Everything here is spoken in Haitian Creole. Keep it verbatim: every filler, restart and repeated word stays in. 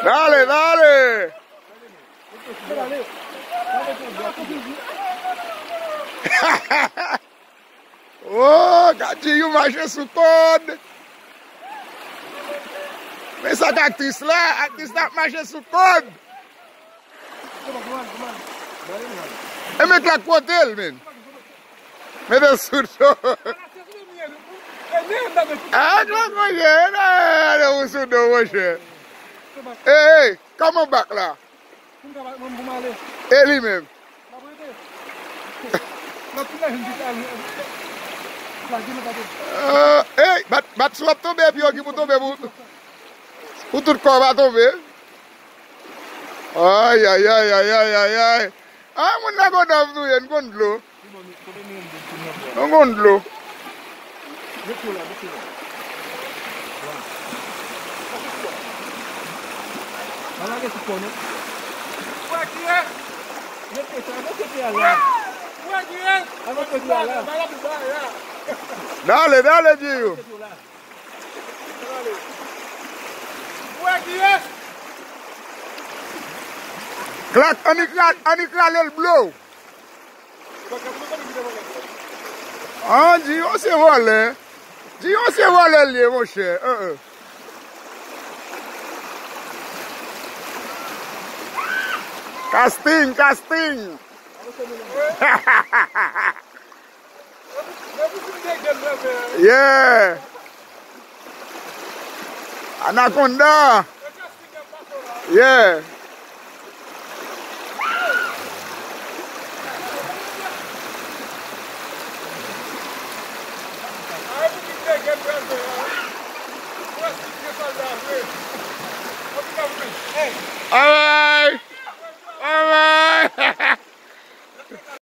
Dale, dale. Oh, gad G U mache sou kòd. Men sa k aktris la, aktris la ap mache sou kòd. E men Clark kote l, men. Mete sou do. Ah, Clark, monchè, e nan, e nan, ou sou do, monchè. Ey, ey, kòman bak la? E li menm. Ah, ey, bat, bat sou ap tonbe, epi yo ki pou tonbe pou, pou tout kò pa tonbe. Ay, ay, ay, ay, ay, ay, ay. Ah, moun nan kontan ap touye, n konn dlo. Nou konn dlo. Dale, dale, G U. Clark, annik ra-, annik rale l, blo. Ah, G U se vòlè. G U se vòlè l ye, monchè. Uh-uh. Casting, casting. Yeah. Anaconda. Yeah. Alright.